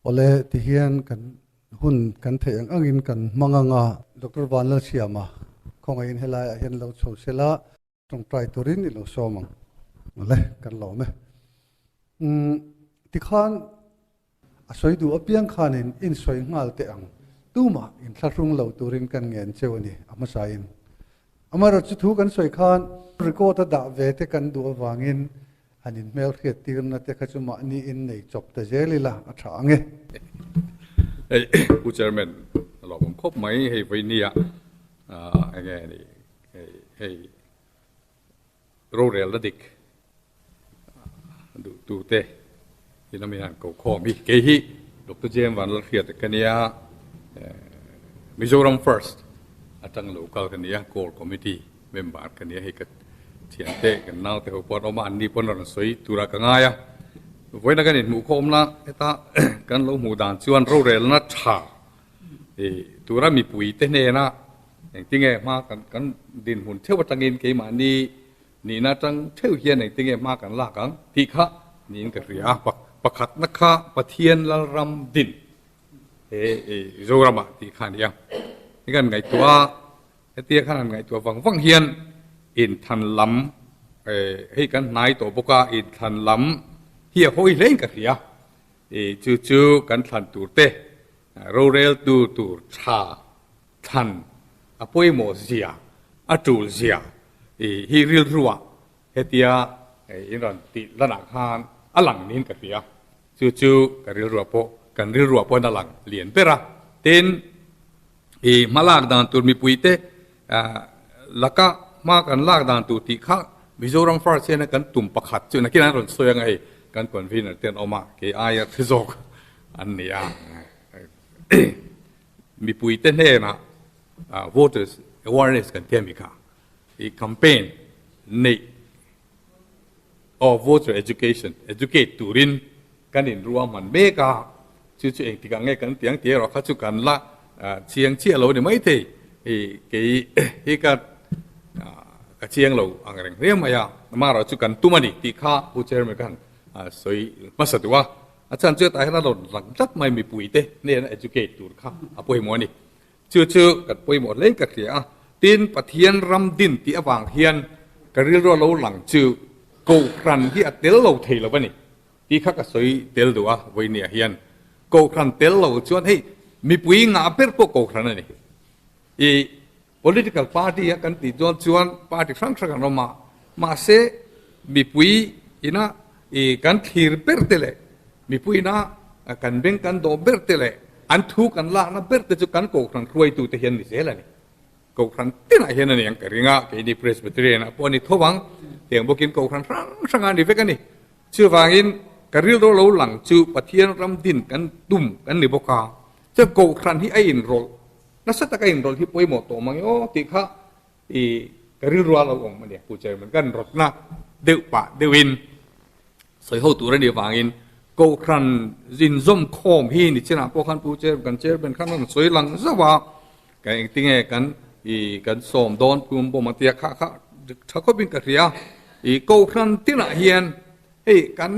Awle, tihian kan hun kan theih ang angin kan hmang ang a. Doctor Vanlalsiama khawngaihin helaiah hian lo chho sela tawngtai turin i lo sawm ang. Awle, kan lawm e. Umm, tikhan a sawi duh apiang khanin insawi nghal teh ang. Tumah inthlahrung lo turin kan ngen cheu a ni a hmasain. Amaherawhchu thu kan sawi khan record a dah ve te kan duh avangin Han inhmel hriat tirna te kha chu mahni in nei chawp ta zel ila a tha ang e. Hei Pu Chairman a lawmawm khawp mai hei vawinia enge ni hei hei rorelna dik duh tu te in ami han ko khawm hi kei hi Doctor J M Vanlalhriata ka nia Mizoram First atang lo kal ka nia Core Committee Member ka nia hei ka thiante kan naute ho pawh an awm a, anni pawn rawn sawi tura ka ngai a. Vawiina kan inhmuh khawmna heta kan lo hmuh dan chuan rorelna tha tura mipuite hnena engtinge hma kan kan dinhmun theuh atangin keimahni nihna atang theuh hian engtinge hma kan lak ang tih kha niin ka hria a. Pakhatna kha Pathian Lalram din he Zoramah tih kha a ni a. Hei kan ngaihtuah a. Hetia khan han ngaihtuah vang vang hian inthlan lam hei kan hnai tawh bawk a, inthlan lam hi a hawi hlein ka hria. Chu chu kan thlan tur te roreltu tur tha thlan a pawimawh zia, a tul zia hi rilruah hetia in rawn tih lanah khan a lang niin ka hria. Chu chu ka rilruah pawh kan rilruah pawhin a lang lian ber a. Tin, i hma lak dan tur mipuite laka hma kan lak dan tur tih kha Mizoram First hian kan tum pakhat chu nakin an rawn sawi anga hei kan convener te an awm a, kei aia hre zawk an ni a. Mipuite hnenah voters awareness kan ti a mi kha i campaign neih Aw voter education, educate turin kan inruahman mek a, chu chu engtik ang nge kan ti ang tih erawh kha chu kan la chiang chiah lo a ni maithei. Hei kei hi ka ka chiang lo ang reng hle mai a, amaherawh chu kan tum a ni tih kha Pu Chairman khan sawi hmasa duh a, a chhan chu hetah hian a rawn lang tlat mai mipuite hnena educate tur kha a pawimawh a ni. Chu chu kan pawimawh hle ka hria a, tin Pathian ram din tih avang hian ka rilru a lo lang chu Kohhran hi a tel lo thei lo a ni tih kha ka sawi tel duh a, vawinia hian Kohhran tel lo chuan hei mipui ngah ber pawh Kohhran a ni. I political party a kan tih chuan chuan party hrang hrang an awm a, mahse mipui ina I kan thlir ber te leh mipui ina kan beng kan dawh ber te leh an thu kan lakna ber te chu kan Kohhran hruaitu te hian ni zel a ni. Kohhran tinah hian a ni ang ka ring a, keini Presbyterian ah pawh a ni tho ang, tiang bawkin Kohhran hrang hrang ah a ni vek a ni. Chuvangin ka rilru lo lang chu Pathian ram din kan tum kan ni bawk a, chuan Kohhran hi a inrawlh nasa taka inrawlh hi pawimawh tawh mang e aw tih kha I ka rilru a lo awm a nia Pu Chairman, kan rawtna deuh pah deuhin sawi ho tur a nih avangin Kohhran inzawm khawm hi ni chinah pawh khan Pu Chairman, kan Chairman khan a rawn sawi lang zauh a, ka engtinge kan i kan sawm dawn Pu Mbawm a tia kha kha tha khawpin ka hria. I Kohhran tinah hian hei kan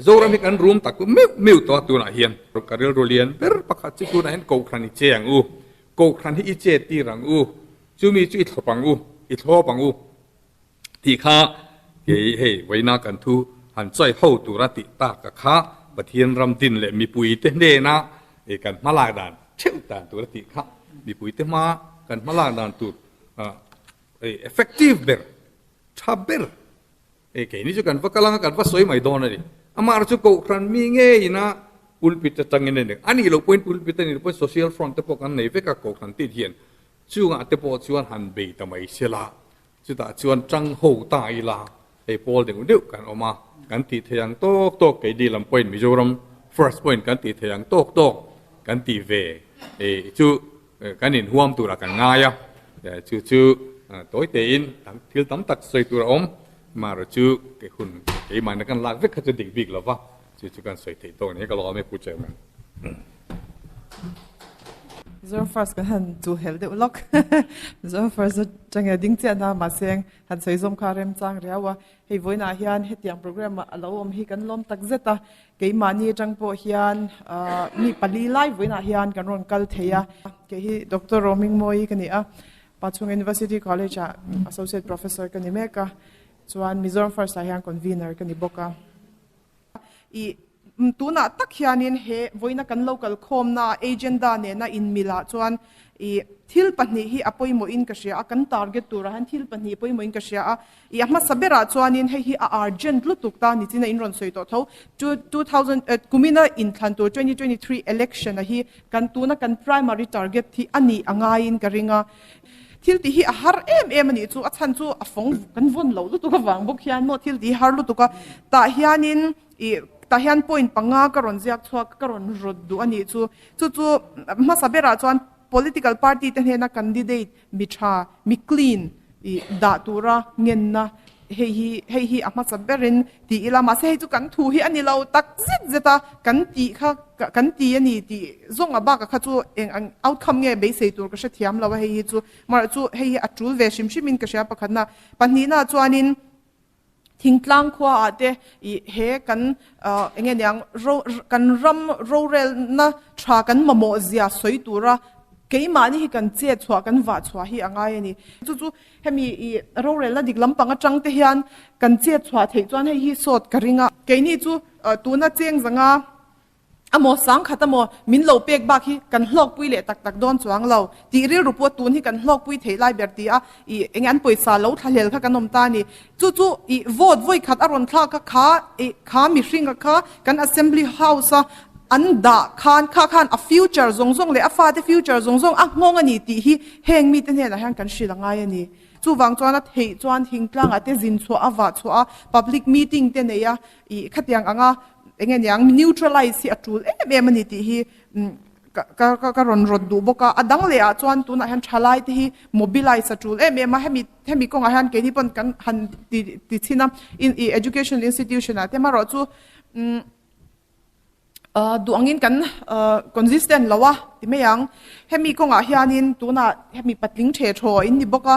Zoram hi kan rum tak meuh meuh tawh a tunah hian ka rilru lian ber pakhat chu tunah hian Kohhran i che ang u. Kohhran hi i chet tir ang u, chumi chu i thlawp ang u, i thlawp ang u tih kha kei hei vawiina kan thu han chawi ho tura tih tak a kha Pathian ram din leh mipuite hnena kan hma lak dan theuh dan tura tih kha mipuite hma kan hma lak dan tur effective ber tha ber Keini chu kan va kal anga kan va sawi mai dawn a ni. Amah chu Kohhran mi ngeiin a pulpit atangin a ni. A nih loh pawhin pulpit a nih loh pawhin social front te pawh kan nei vek a Kohhran tih hian. Chungah te pawh chuan han bei ta mai sela, chutah chuan tang ho ta ila hei pawl deuh deuh kan awm a, kan tih thei ang tawk tawk keini lam pawhin Mizoram first pawhin kan tih thei ang tawk tawk kan tih ve chu Kan inhuam turah kan ngai a, chu chu tawi tein thil tam tak sawi tur a awm. Amaherawh chu kei hun keimahna kan lak vek kha chu dik bik lo va, chu chu kan sawi theih tawk ni ka lawm e Pu Chairman. Mizoram First kan han chu hel deuh lawk. Mizoram First atanga ding chiah na mahse han sawi zawm kha remchang riau a. Hei vawiinah hian hetiang program a lo awm hi kan lawm tak zet a. Keimahni atang pawh hian mi pali lai vawiinah hian kan rawn kal thei a. Kei hi Doctor Rohmingmawii ka ni a, Pachhung University College ah Associate Professor ka ni mek a. Chuan Mizoram First ah hian Convener ka ni bawk a. I tunah tak hianin he vawiina kan lo kalkhawmna agenda nena inmilah chuan i thil pahnih hi a pawimawhin ka hria a, kan target turah hian thil pahnih pawimawhin ka hria a. I a hmasa berah chuanin hei hi a urgent lutuk ta ni chin a inrawn sawi tawh tho. 2000 kumina inthlan tur 2023 election a hi kan tuna kan primary target hi a nih a ngaiin ka ring a. Thil tih hi a har em em a nih chu, a chhan chu a fawng kan vawn lo lutuk avang bawk hian maw thil tih hi har lutuk a, tah hianin ih tah hian point panga ka rawn ziak chhuak ka rawn rawt duh a nih chu, chu chu hmasa berah chuan political party te hnena candidate mi tha mi clean ih dah tura ngenna hei hi hei hi a hmasa berin ti ila mahse hei chu kan thu hi a ni lo tak zet zet a kan tih kha kan ti a ni tih zawng a bakah kha chu eng ang outcome nge beisei tur ka hrethiam lo a hei hi chu marawh chu hei hi a tul ve hrim hrim in ka hria pakhatna pahnihna chuanin thingtlang khua ah te ih he kan eng nge niang ro kan ram rorelna tha kan mamawh zia sawi tura keimahni hi kan chet chhuah kan vah chhuah hi a ngai a ni chu chu Hemi i rorelna dik lampang atang te hian kan chet chhuah theih chuan hei hi sawt ka ring a. Keini chu tuna cheng zanga amaw sangkhat amaw min lo pek bak hi kan hlawkpui leh tak tak dawn chuang lo tih rilru pawh tun hi kan hlawkpui theih lai ber ti a i enge an pawisa lo thlahlel kha kan awm ta a ni. Chu chu i vote vawi khat a rawn thlak a kha i kha mihringa kha kan assembly house a an dah khan kha khan a future zawng zawng leh a fate future zawng zawng a nghawng a ni tih hi Heng mite hnenah hian kan hrilh a ngai a ni. Chuvang chuan a theih chuan thingtlangah te zin chhuah a vah chhuah a, public meeting te nei a, ih khatiang anga eng nge niang neutralize hi a tul em em a ni tih hi ka ka ka rawn rawt duh bawk a. A dang leh ah chuan tunah hian thalai te hi mobilize a tul em em a, hemi hemi kawngah hian keini pawn kan han ti ti chhin a, in ih education institution ah te amaherawh chu umm Duh angin kan consistent lo a ti mai ang. Hemi kawngah hianin tunah hemi patling ṭhe ṭhaw in ni bawk a,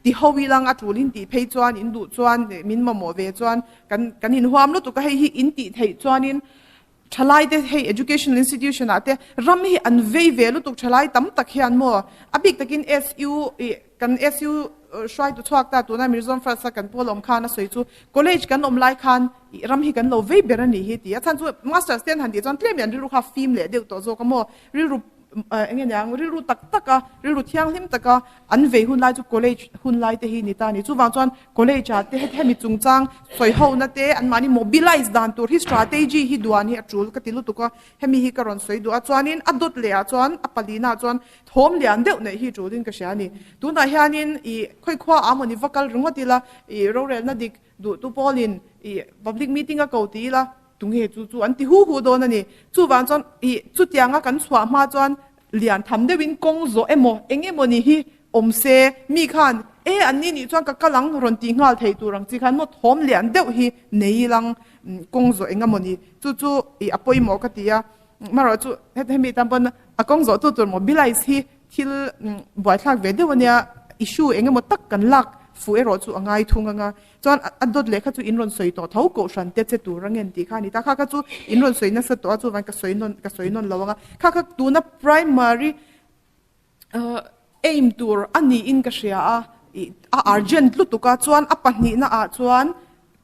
ti ho ilang a ṭulin tih phei chuan in duh chuan min mamawh ve chuan kan kan inhuam lutuk a, hei hi in tih theih chuanin ṭhalaite hei educational institution ah te ram hi an vei ve lutuk ṭhalai tam tak hian maw a bik takin SU ih Kan SU hruaitu chhuak ta tuna Mizoram First a kan pawl awm khan a sawi chu college kan awm lai khan ram hi kan lo vei ber a nih hi ti a chhan chu masters te an han tih chuan tlem in an rilru kha fim leh deuh tawh zawk a maw rilru eng nge niang rilru tak tak a rilru thianghlim tak a an vei hun lai chu college hun lai te hi ni ta a ni chuvang chuan college ah te hemi chungchang sawi ho na te an mahni mobilize dan tur hi strategy hi duan hi a tul ka ti lutuk a hemi hi ka rawn sawi duh a chuanin a dawt leh ah chuan a palina ah chuan Thawm lian deuh neih hi tul in ka hria a ni. Tunah hianin i khawikhua a mawni va kal ringawt ila, i rorelna dik duhtu pawlin i public meeting a ko ti ila, tunge chu chu an ti hu hu dawn a ni. Chuvang chuan i chutianga kan chhuah hma chuan lian tham deuhin kawng zawh emaw eng emawni hi awm se, mi khan e an ni nih chuan ka kal ang rawn tih nghal thei tur ang chi khan maw thawm lian deuh hi nei ilang kawng zawh eng emawni chu chu i a pawimawh ka ti a. Marawh chu hemi tan pawn a kawng zawh tu tur mobilize hi thil buaithlak ve deuh ania, issue eng emaw tak kan lak fuh erawh chu a ngai thung anga, chuan a dawt leh kha chu in rawn sawi tawh tho kohhran te che tur a ngen tih kha a ni ta, kha kha chu in rawn sawi nasa tawh a chuvan ka sawi nawn ka sawi nawn lo anga, kha kha tuna primary aim tur a niin ka hria a, a urgent lutuk a, chuan a pahnihna ah chuan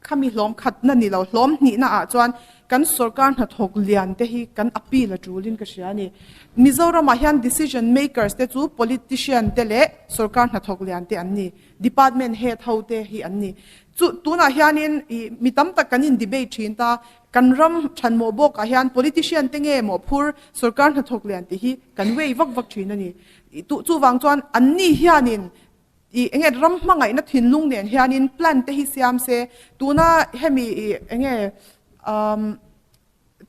khami hlawm khatna ni lo, hlawm hnihna ah chuan kan sorkar hnathawk lian te hi kan appeal a tulin ka hria a ni. Mizoram ah hian decision makers te chu politician te leh sorkar hnathawk lian te an ni, department head ho te hi an ni. Chu tunah hianin ih mi tam tak kan in debate thin ta, Kan ram thanmawh bawkah hian politician te nge mawhphur sorkar hnathawk lian tih hi kan wei vak vak thin a ni. Chuvang chuan anni hianin ih enge ram hmangaihna thinlung nen hianin plan te hi siam se, tuna hemi ih enge umm.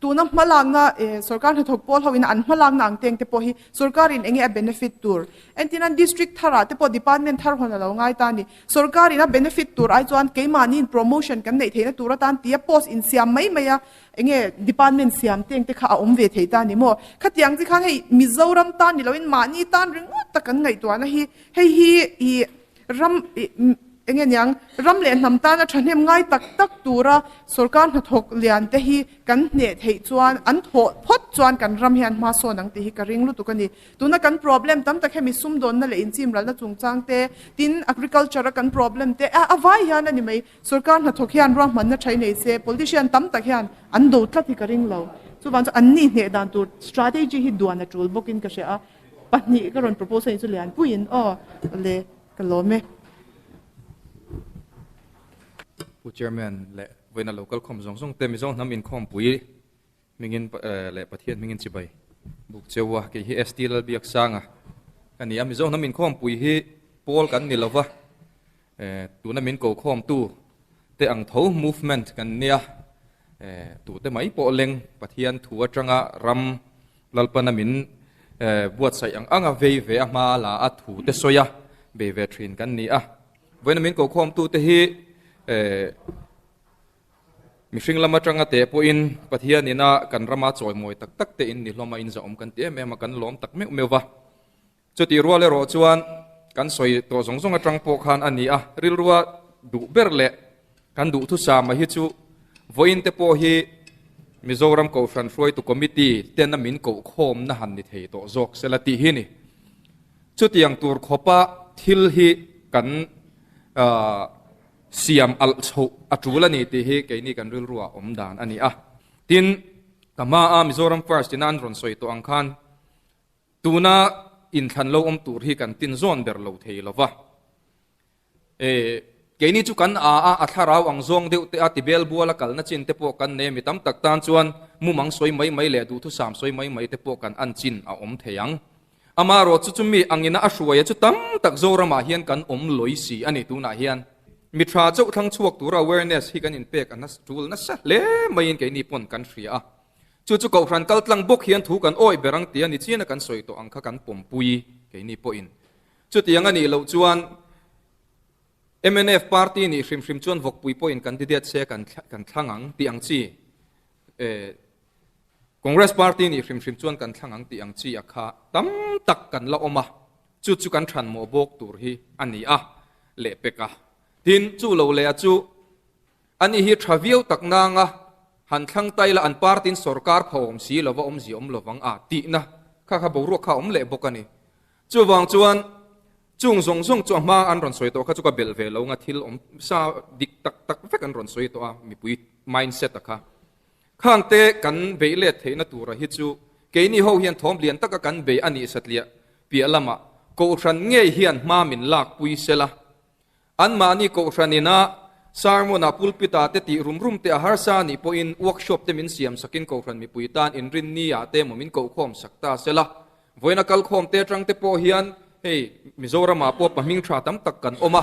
Tuna hmalakna sorkar hnathawk pawl ho ina an hmalakna ang teng te pawh hi sorkarin enge a benefit tur? Entirnan district tharah te pawh department thar hawn a lo ngai ta a ni. Sorkarin a benefit tur ai chuan keimahniin promotion kan neih theihna tur atan tia post insiam mai mai a enge department siam teng te kha a awm ve thei ta a ni maw? Khatiang chi khan hei Mizoram tan ni loin mahni tan ringawt tak kan ngaihtuahna hi hei hi ih Ram eng nge niang, ram leh hnam tana thahnem ngai tak tak tura sorkar hnathawk lian te hi kan hneh theih chuan an thawh phawt chuan kan ram hian hma sawn ang tih hi ka ring lutuk a ni. Tuna kan problem tam tak hemi sumdawnna leh inchimralna chungchang te, tin agriculture a kan problem te a a vai hian a ni mai. Sorkar hnathawk hian ruahmanna tha i nei se, politician tam tak hian an do tlat hi ka ring lo. Chuvang chu an ni hneh dan tur strategy hi duan a tul bawkin ka hria a. Pahnih ka rawn propose a ni chu Lianpuiin aw le ka lawm e. Pu Chairman leh vawiina lo kal khawm zawng zawng te Mizo hnam inkhawmpui hmingin leh Pathian hmingin chibai buk cheu a, kei hi ST Lalbiaksanga ka ni a, Mizo hnam inkhawmpui hi pawl kan ni lova, tuna min ko khawmtu te ang tho movement kan nia, tute mai pawh leng Pathian thu atanga ram Lalpana min buatsaih ang anga vei ve a hma la a thu te sawi a bei ve thin kan ni a. Vawiina min kokhawmtu te hi mihring lam atanga teh pawhin Pathian ina kan rama chawimawi tak tak te in ni hlawm a inzahawm kan ti em em a kan lawm tak meuh meuh va. Chutih rual erawh chuan kan sawi tawh zawng zawng atang pawh khan a ni a, rilrua duh ber leh kan duhthusama hi chu vawiin te pawh hi Mizoram Kohhran Hruaitu Committee tena min kohkhawmna han ni thei tawh zawk sela tih hi ni. Chutiang tur khawpa thil hi kan siam alh chhoh a tul a ni tih hi keini kan rilrua awm dan a ni a. Tin, ka hmaa Mizoram First ina an rawn sawi tawh ang khan, Tuna inthlan lo awm tur hi kan tin zawn ber lo thei lo va. E, keini chu kan a a, a thlarau ang zawng deuh te a tibel bual a kalna chin te pawh kan nei a, mi tam tak tan chuan mumang sawi mai mai leh duhthusam sawi mai mai te pawh kan an chin a awm thei ang. Amaherawh chu chumi angina a hruaia chu tam tak Zoramah hian kan awm lawi si a ni tunah hian. Mi tha chauh thlang chhuak tura awareness hi kan inpek a tul nasa hle maiin keini pawn kan hria a. Chu chu Kohhran kal tlang bawk hian thu kan awih ber ang tia ni chiana kan sawi tawh ang kha kan pawmpui keini pawhin. Chutiang a nih loh chuan mnf party nih hrim hrim chuan vawkpui pawhin candidate se kan kan thlang ang tih ang chi, Congress party nih hrim hrim chuan kan thlang ang tih ang chi a kha tam tak kan la awm a, chu chu kan thlan mawh bawk tur hi a ni a lehpek a. Tin, chu lo leh a chu Ani hi tha viau tak nanga han thlang tai la an party-in sorkar pha awm si lova awmzia awm lovang a tihna kha kha boruak kha a awm leh bawk a ni. Chuvang chuan chung zawng zawng chu a hma an rawn sawi tawh kha chu ka belh ve lo nga thil awm sa dik tak tak vek an rawn sawi tawh a mipui mindset a kha. Khangte kan beih let theihna tura hi chu keini ho hian thawm lian taka kan bei a nih satliah piah lamah Kohhran ngei hian hma min lakpui sela Anmahni Kohhran ina sermon-ah pulpit-ah te tih rum rum te a harsa anih pawhin workshop te min siam sakin Kohhran mipui tan inrinni-ah te emaw min kohkhawm sak ta sela. Vawiina kalkhawm te atang te pawh hian hei Mizoramah pawh pahming tha tam tak kan awm a,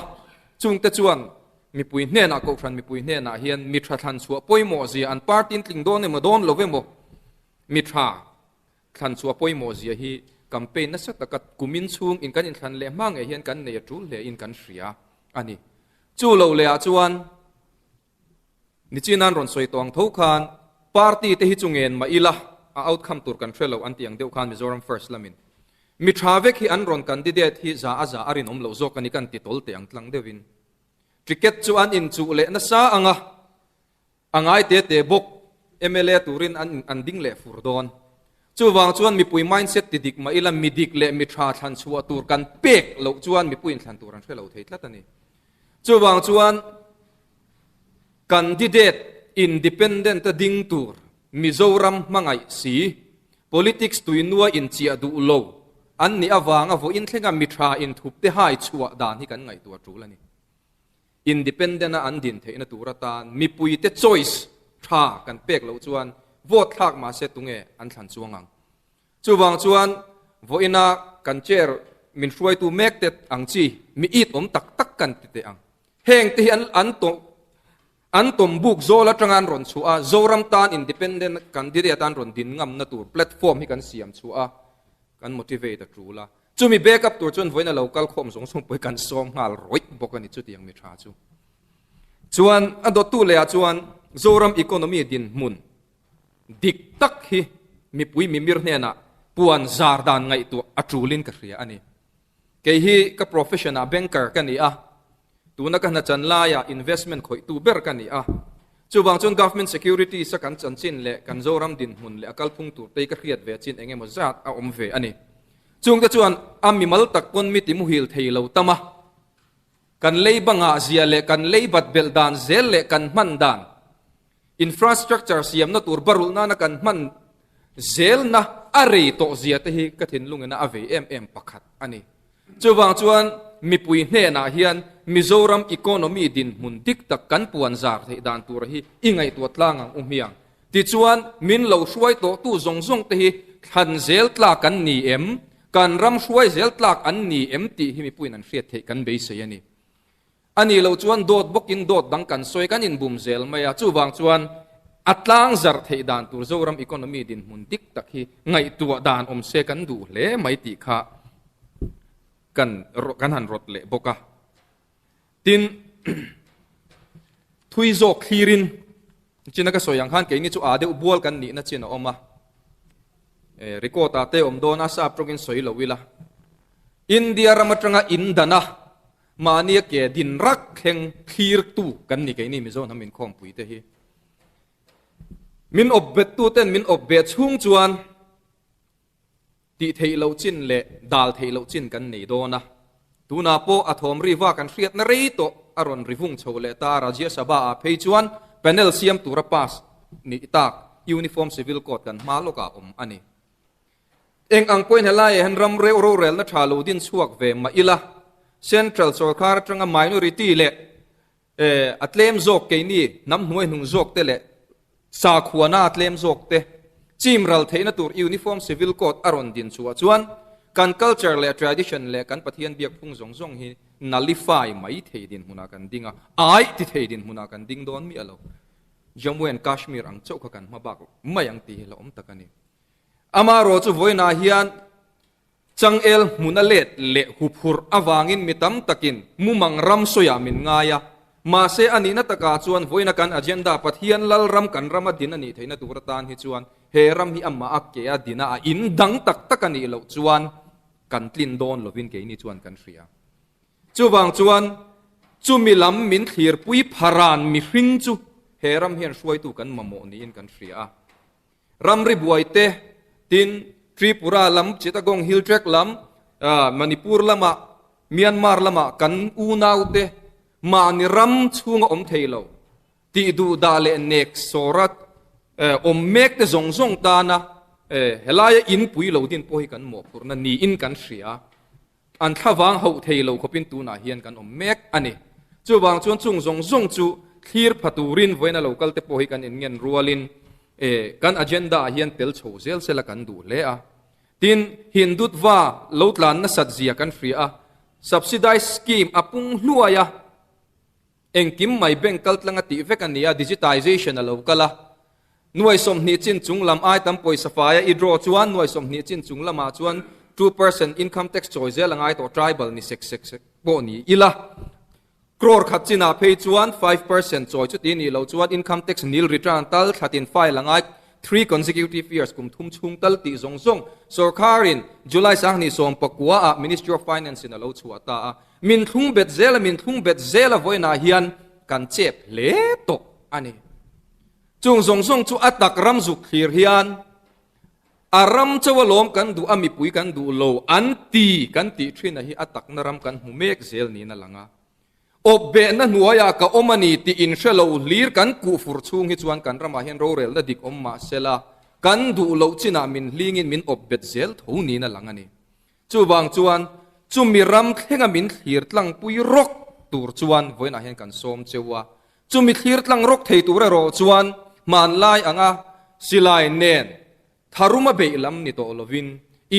chungte chuan mipui hnenah Kohhran mipui hnenah hian mi tha thlan chhuah pawimawh zia an party-in tling dawn emaw dawn lo emaw mi tha Thlan chhuah pawimawh zia hi campaign nasa taka kumin chhung in kan inthlan leh hma ngei hian kan nei a tul hle in kan hria a ni. Chu lo leh ah chuan Nichinan rawn sawi tawh ang tho khan party te hi chu ngen mah ila a outcome tur kan hre lo an tih ang deuh khan Mizoram First lamin mi tha vek hi an rawn candidate hi za a za a rinawm loh zawk a ni kan ti tawl teh ang tlang deuhin ticket chu an inchuh leh nasa ang a. A ngai te te bawk mla turin an an ding leh fur dawn. Chuvang chuan mipui mindset ti dik mah ila mi dik leh mi tha thlan chhuah tur kan pek loh chuan mipui inthlan tur an hre lo thei tlat a ni. Chuvang chuan candidate independent a ding tur Mizoram hmangaih si, politics tuinua inchiah duh lo an nih avanga vawiin thlenga mi tha inthup te hai chhuah dan hi kan ngaihtuah tul a ni. Independent a an din theihna tur atan mipuite choice tha kan pek loh chuan vote thlak mahse tunge an thlan chuang ang. Chuvang chuan vawiina kan chair min hruaitu mek te ang chi mi it awm tak tak kan ti teh ang. Heng te hi an an tawh. An tawm buk zawl atanga an rawn chhuah a, Zoram tan independent candidate an rawn din ngamna tur platform hi kan siam chhuah a, kan motivate a tul a. Chumi back up tur chuan vawiin a lo kal khawm zawng zawng pawh hi kan sawm nghal rawih bawk a ni chutiang mi tha chu. Chuan a dawttu leh ah chuan Zoram economy dinhmun dik tak hi mipui mimir hnenah puan zar dan ngaihtuah a tulin ka hria a ni. Kei hi ka profession ah banker ka ni a, tuna ka hna chan laiah investment khawihtu ber ka ni a. Chuvang chuan government securities a kan chanchin leh kan Zoram dinhmun leh a kalphung tur te hi ka hriat ve chin eng emaw zat a awm ve a ni. Chungte chuan a mimal tak pawn mi ti muhil thei lo tam a, kan lei bangah zia leh kan lei bat belh dan zel leh kan hman dan, infrastructure siamna tur barulh nana kan hman zelna a rei tawh zia te hi ka thinlungin a vei em em pakhat a ni. Chuvang chuan mipui hnenah hian Mizoram economy dinhmun dik tak kan puan zar theih dan tur hi i ngaihtuah tlang ang u hmiang. Tichuan min lo hruai tawhtu zawng zawng te hi thlan zel tlak an ni em, kan ram hruai zel tlak an ni em tih hi mipuiin an hriat theih kan beisei a ni. A nih loh chuan dawt bawkin dawt dang kan sawi kan inbum zel mai a, chuvang chuan a tlang zarh theih dan tur Zoram economy dinhmun dik tak hi ngaihtuah dan awm se kan duh hle mai tih kha kan kan han rawt leh bawk a. Tin, thui zawk thlirin china ka sawi ang khan keini chu a deuh bual kan nihna chin a awm a, record ah te awm dawn a sap tawngin sawi lo ila India ram atanga in dan a Mahnia ke din rak thleng thlirtu kan ni keini Mizo hnam inkhawmpui te hi. Min awp bettu ten min awp beh chhung chuan tih theih loh chin leh dal theih loh chin kan nei dawn a. Tunah pawh a thawm ri va kan hriatna rei tawh a rawn ri vung chho leh ta Rajya Sabha ah phei chuan panel siam tura pass ni tak Uniform Civil Code kan hma lawkah awm a ni. Eng ang pawhin helaiah hian ram reuh rorelna tha lo din chhuak ve mah ila, Central sawrkar atanga minority leh a tlem zawk keini hnam hnuai hnung zawk te leh sakhuana a tlem zawk te chim ral theihna tur Uniform Civil Code a rawn din chhuah chuan kan culture leh tradition leh kan Pathian biak phung zawng zawng hi nullify mai thei dinhmunah kan ding a, ai ti thei dinhmunah kan ding dawn miah lo. Jammu and Kashmir ang chauh kha kan hma bak mai ang tih hi hlauhawm tak a ni. Amaherawh chu vawiinah hian changel hmuna let leh huphurh avangin mi tam takin mumang ram sawiah min ngai a. Mahse a nihna takah chuan vawiina kan agenda Pathian lal ram kan rama din a nih theihna tur atan hi chuan he ram hi amah a ke a dina a in dang tak tak a nih loh chuan kan tlin dawn lovin keini chuan kan hria. Chuvang chuan chumi lam min thlirpui pharan mihring chu he ram hian hruaitu kan mamawh niin kan hria a. Ramri buai te, tin Tripura lam, Chittagong Hill Tract lam, Manipur lamah, Myanmar lamah kan unau te mahni ram chhunga awm thei lo tih duh dah leh nek sawra awm mek te zawng zawng tana helaia in pui lo din pawh hi kan mawhphurhna niin kan hria. An thlavang hauh thei lo khawpin tunah hian kan awm mek a ni. Chuvang chuan chung zawng zawng chu thlir pha turin vawiin a lo kal te pawh hi kan inngen rualin kan agenda ah hian tel chho zel sela kan duh hle a. Tin, Hindutva lo tlan nasat zia kan hria a, subsidized scheme a pung hluai a, Engkim mai bank kal tlang a tih vek a ni a, digitization a lo kal a. Nuai 20 chin chung lam ai tam pawisa fai a i draw chuan nuai 20 chin chung lamah chuan 2% income tax chawi zel a ngai tawh tribal ni sek sek sek pawh ni ila. Crore khat chinah phei chuan 5% chawi chuti nih loh chuan income tax nil return tal thlatin file a ngai three consecutive years kum thum chhung tal tih zawng zawng sawrkharin July 2019 ah Ministry of Finance in a lo chhuah ta a. Min thlung bet zel a, min thlung bet zel a vawiinah hian kan chep hle tawh a ni. Chung zawng zawng chu a tak ram zuk thlir hian a ram chauh alawm kan duh a, mipui kan duh lo an ti kan tih thin a hi a takna ram kan hmu mek zel niin a lang a. Awpbehna hnuaiah ka awm a ni tih inhre lo hlir kan kuh fur chhung hi chuan kan ramah hian rorelna dik awm mah sela kan duh loh chinah min hlingin min awpbet zel tho niin a lang a ni. Chuvang chuan chumi ram thlenga min thlir tlangpui rawk tur chuan vawiinah hian kan sawm cheu a. Chumi thlir tlang rawk thei tur erawh chuan hmanlai anga silai nen tharuma beih lam ni tawh lovin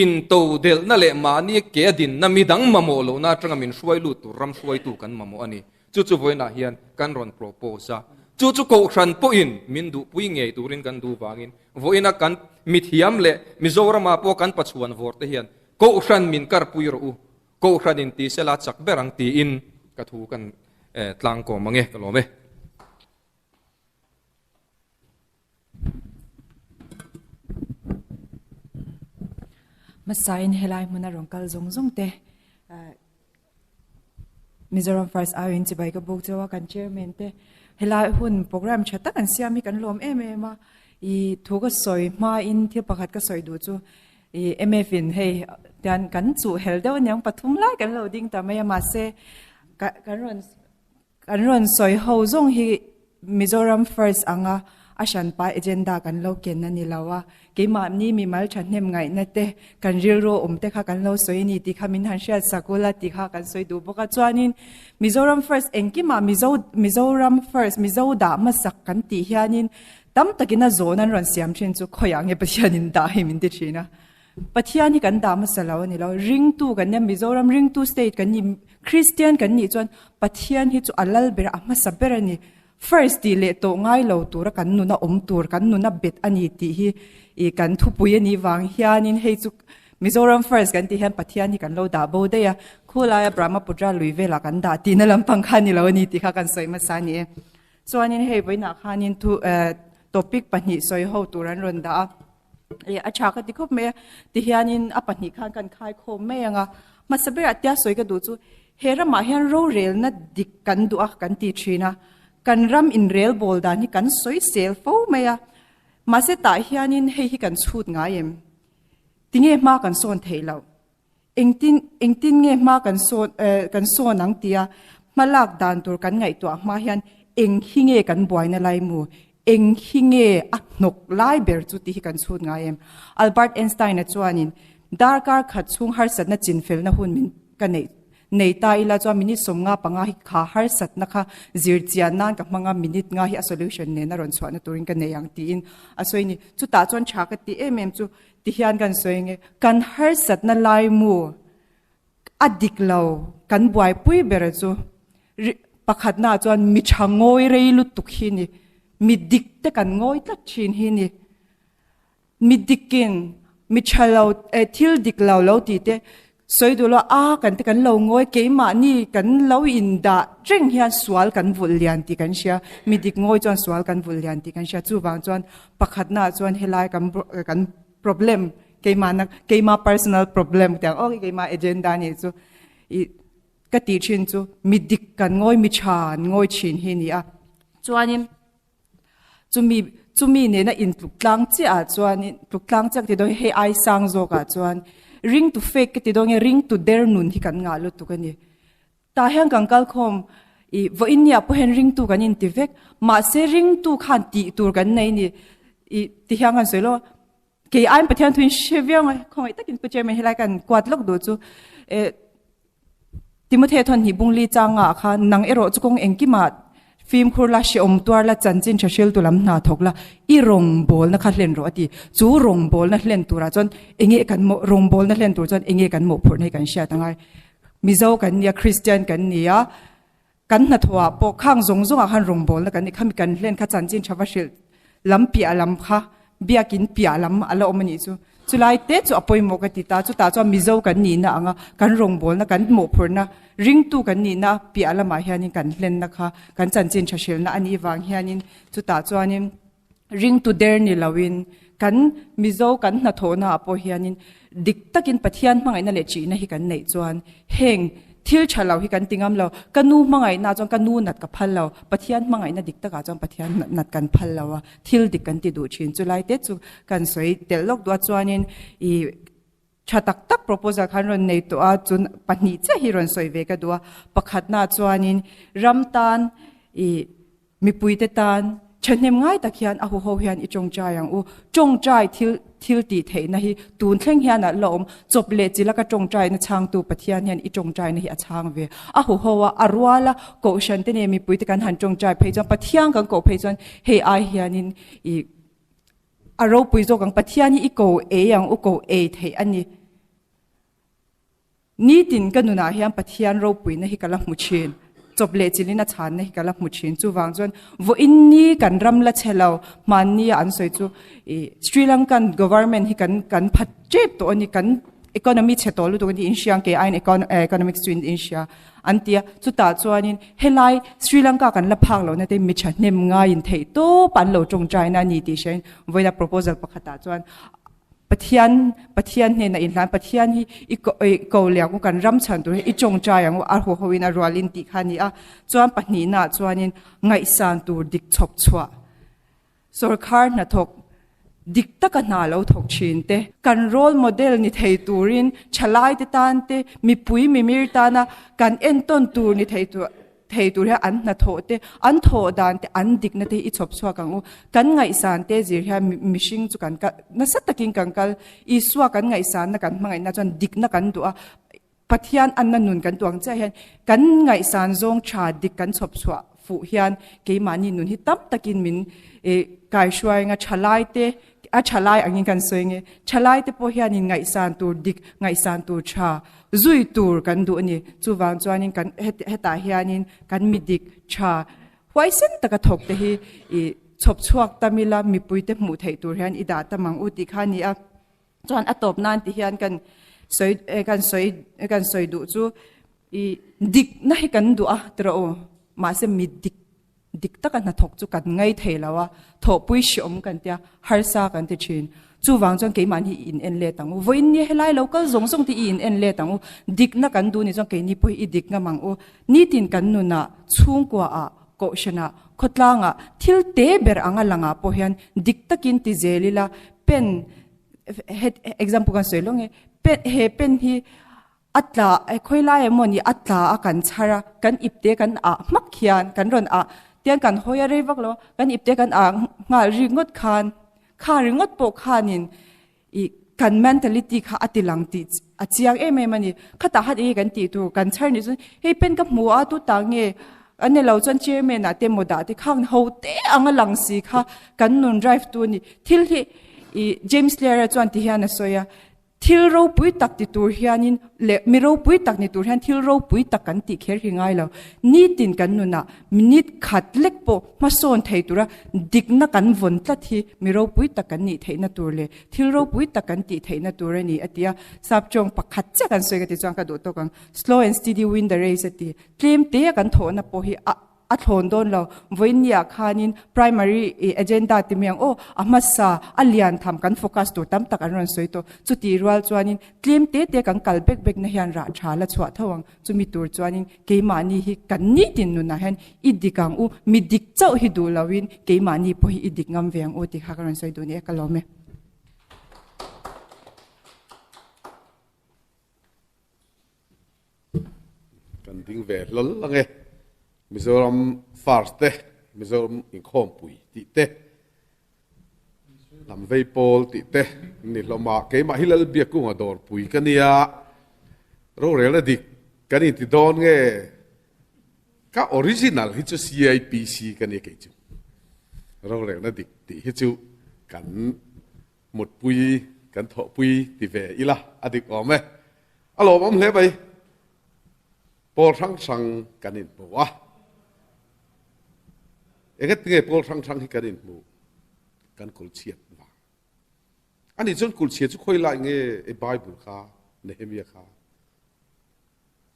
intodelhna leh mahni ke a dinna midang mamawh lohna atanga min hruai lut tur ram hruaitu kan mamawh a ni. Chu chu vawiinah hian kan rawn propose a. Chu chu Kohhran pawhin min duhpui ngei turin kan duh vangin vawiina kan mithiam leh Mizoramah pawh kan pachuan vawr te hian Kohhran min karpui rawh u, Kohhran in ti sela chak ber ang tiin ka thu kan tlangkawm ang e, ka lawm e. Hmasain helai hmuna rawn kal zawng zawng te Mizoram First Aiin chibai ka buk chauh a, kan chairman te helai hun program tha tak an siam hi kan lawm em em a, ih thu ka sawi hmain thil pakhat ka sawi duh chu ih MF in hei tian kan chuh hel deuh aniang pathum lai kan lo ding ta mai a mahse kan rawn Kan rawn sawi ho zawng hi Mizoram First anga a hranpa agenda kan lo ken a ni lo a, keimahni mimal thahnem ngaihna te, kan rilru awm te kha kan lo sawi a ni tih kha min han hriat sak ula tih kha kan sawi duh bawk a. Chuanin Mizoram First engkimah Mizo Mizoram First Mizo dah hmasak kan tih hianin tam takin a zawn an rawn siam thin chu khawiah nge Pathianin dah hi min ti thin a. Pathian hi kan dah hmasa lo a ni lo. Ringtu kan nia, Mizoram ringtu state kan ni, Christian kan nih chuan Pathian hi chu a lal ber a, a hmasa ber a ni. First tih leh tawh ngai lo tura kan nuna awm tur, kan nuna bet a ni tih hi ih kan thupui a nih vang hianin hei chu Mizoram first kan tih hian Pathian hi kan lo dah bo daih a, khulaia Brahmaputra lui velah kan dah tihna lampang kha a ni lo a ni tih kha kan sawi hmasa a ni e. Chuanin hei vawiinah khanin thu topic pahnih sawi ho tur an rawn dah a. E a tha ka ti khawp mai a, tihianin a pahnih khan kan khai khawm mai ang a, hmasa berah tia sawi ka duh chu he ramah hian rorelna dik kan duh a kan ti thin a, kan ram inrel bawl dan hi kan sawi sel fo mai a, mahse tah hianin hei hi kan chhut ngai em? Tinge hma kan sawn theih loh? Engtin engtin nge hma kan sawn kan sawn ang tia hma lak dan tur kan ngaihtuah hma hian eng hi nge kan buaina lai mu? Eng hi nge a hnawk lai ber chu tih hi kan chhut ngai em? Albert Einstein-a chuanin darkar khat chhung harsatna chinfelna hun min ka neih nei ta ila chuan minute 55 hi kha harsatna kha zir chian nan ka hmang a, minute nga hi a solution nena rawn chhuahna turin ka nei ang tiin a sawi a ni. Chutah chuan tha ka ti em em chu Tihian kan sawi nge, kan harsatna laimu a dik lo, kan buaipui ber chu pakhatna chuan mi tha ngawi rei lutuk hi ni, mi dik te kan ngawi tlat thin hi ni. Mi dikin mi tha lo, thil dik lo lo tih te Sawi duh lo a, kan te kan lo ngawi, keimahni kan lo indah reng hian sual kan vulh lian tih kan hria, mi dik ngawi chuan sual kan vulh lian tih kan hria, chuvang chuan pakhatnaah chuan helai kan kan problem keimahna keima personal problem tiang aw keima agenda nih chu ih ka tih thin chu mi dik kan ngawi mi tha an ngawi thin hi a ni a, chuanin. Chumi chumi nena intluk tlang chiah ah chuanin tluk tlang chiah ka ti dawn hei ai sang zawk ah chuan ring to fake ka ti dawn nge ring to der nun hi kan ngah lutuk a ni. Tah hian kan kal khawm ih vawiin ni ah pawh hian ringtu kan inti vek mahse ringtu khan tih tur kan nei a ni ih ti hian kan sawi lawk a kei aiin Pathian thu in hre viau ang a khawngaih takin Pu Chairman helai kan kuat lawk duh chu eh Timothea thawn hnih bung li changa ah khan nang erawh chu kawng engkimah fimkhur la, hrehawm tuar la, chanchin tha hriltu lam hna thawk la, i rawngbawlna kha hlen rawh a ti. Chu rawngbawlna hlen turah chuan enge kan mawh, rawngbawlna hlen tur chuan enge kan mawhphurhna hi kan hriat angai. Mizo kan nia, Kristian kan nia, kan hnathawhah pawh khang zawng zawngah khan rawngbawlna kan nih kha, mi kan hlen kha chanchin tha va hrilh lam piah lam kha biakin piah lam a la awm a nih chu. Chulai te chu a pawimawh ka ti ta, chutah chuan Mizo kan nihna anga kan rawngbawlna, kan mawhphurhna, ringtu kan nihna piah lamah hianin kan hlenna kha kan chanchin tha hrilhna a nih vang hianin chutah chuanin ringtu der ni loin kan Mizo kan hnathawhna ah pawh hianin dik takin Pathian hmangaihna leh ṭihna hi kan neih chuan heng thil ṭha lo hi kan ti ngam lo. Ka nu hmangaihna chuan ka nu nat ka phal lo, Pathian hmangaihna dik takah chuan Pathian nat kan phal lo a, thil dik kan ti duh ṭhin. Chulai te chu kan sawi telh lawk duh a chuanin ih ṭha tak tak proposal khan rawn nei tawh a, chun pahnih chiah hi rawn sawi ve ka duh a. Pakhatna chuanin ram tan ih Mipuite tan thahnem ngai tak hian a huho hian i tawngtai ang u. Tawngtai thil thil tih theihna hi tun thleng hian a la awm. Chawp leh chi laka tawngtaina chhangtu Pathian hian i tawngtaina hi a chhang ve. A huho a, a ruala kohhran te nen mipuite kan han tawngtai phei chuan Pathian kan koh phei chuan hei ai hianin i a ropui zawk ang. Pathian hi i ko ei ang u, ko ei theih a ni. Nitin ka nunah hian Pathian ropuina hi ka la hmu thin. Chawp leh chilhin a chhanna hi ka la hmu thin. Chuvang chuan vawiin ni kan ram la chhe lo, hmanni a an sawi chu ih Sri Lankan government hi kan kan phat tep tawh a ni, kan economy chhe tawh lutuk a ni inhria ang kei aiin economics chu in inhria an ti a. Chutah chuanin helai Sri Lanka kan la phak lohna te mi thahnem ngaiin theih tawp an lo tawngtaina a ni tih hriain vawiina proposal pakhatah chuan Pathian Pathian hnenah inhlan Pathian hi i ko i ko leh ang u kan ram chhan tur hi i tawngtai ang u a haw ho in a rual in tih kha a ni a chuan pahnihnaah chuanin ngaihsan tur dik chhawp chhuah sawrkhar hnathawk dik taka hna lo thawk thin te kan role model ni thei turin thalai te tan te mipui mimir tana kan entawn tur ni thei tur Thei tur hian an hnathawh te, an thawh dan te, an dikna te hi i chhawp chhuak ang u. Kan ngaihsan te zir hian mihring chu kan kal, nasa takin kan kal. Isua kan ngaihsanna kan hmangaihna chuan dikna kan duh a, Pathian anna nun kan tuang chiah hian kan ngaihsan zawng tha dik kan chhawp chhuah fuh hian keimahni nun hi tam takin min kaihruai anga thalai te, a thalai angin kan sawi nge, thalai te pawh hianin ngaihsan tur dik, ngaihsan tur tha Zui tur kan duh a ni. Chuvang chuanin kan hetah hianin kan mi dik tha huaisen taka thawk te hi i chhawp chhuak tam ila mipuite hmuh theih tur hian i dah tam ang u tih kha a ni a. Chuan a tawp nan ti hian kan sawi kan sawi kan sawi duh chu i dikna hi kan duh a tiraw u mahse mi dik Dik taka hnathawk chu kan ngai thei lo a, thawhpui hreawm kan tia, harsa kan ti thin. Chuvang chuan keimahni i in en let ang u. Vawiin nia helai lo kal zawng zawng te i in en let ang u. Dikna kan duh ni chuan keini pawh hi i dik ngam ang u. Nitin kan nunah, chhungkuaah, kohhranah, khawtlangah thil te ber anga langah pawh hian dik takin ti zel ila, pen, example kan sawi lawng e, pen, he pen hi A tla e khawi lai emaw ni a tla a kan chhar a, kan ipte kan ah hmak hian kan rawn ah tiang kan hawi a rei vak lo a, kan ipte kan ah nghal ringawt khan kha ringawt pawh khanin ih kan mentality kha a ti lang tih a chiang em em a ni. Khatah khan enge kan tih tur kan chhar nih chuan hei pen ka hmu a tu tah nge a ni lo chuan chairman ah te emaw dah te khang ho te anga lang si kha kan nun drive tu a ni. Thil hi ih James Clear-a chuan ti hian a sawi a. Thil ropui tak ti tur hianin leh mi ropui tak ni tur hian thil ropui tak kan tih kher hi ngai lo. Nitin kan nunah minute khat lek pawh hmasawn thei tura dikna kan vawn tlat hi mi ropui tak kan nih theihna tur leh thil ropui tak kan tih theihna tur a ni a ti a. Sapchawng pakhat chiah kan sawi ka ti chuan ka duh tawk ang. Slow and steady win the race a ti. Tlem te a kan thawhna pawh hi a. A thlawn dawn lo. Vawiinniah khanin primary agenda ti mai ang aw, a hmasa, a lian tham kan focus tur tam tak an rawn sawi tawh. Chutih rual chuanin tlem te te kan kal bek bek na hian rah tha la chhuah tho ang. Chumi tur chuanin keimahni hi kan nitin nunah hian i dik ang u, mi dik chauh hi duh loin keimahni pawh hi i dik ngam ve ang u tih kha ka rawn sawi duh ni e, ka lawm e. Kan ding ve hlawl ang e. Mizoram first te, Mizoram inkhawmpui tih te, hnam vei pawl tih te ni hlawm a. Keimah hi Lalbiakkunga dawrpui ka nia. Rorelna dik kan inti dawn nge? Ka original hi chu CIPC ka nia kei chu. Rorelna dik tih hi chu kan Mutpui kan thawhpui ti ve ila a dik awm e. A lawmawm hle mai. Pawl hrang hrang kan inhmu a. Engatinge pawl hrang hrang hi kan inhmu? Kan kulchhiat vang. Ani chuan kulchhia chu khawi lai nge e Bible kha Nehemia kha.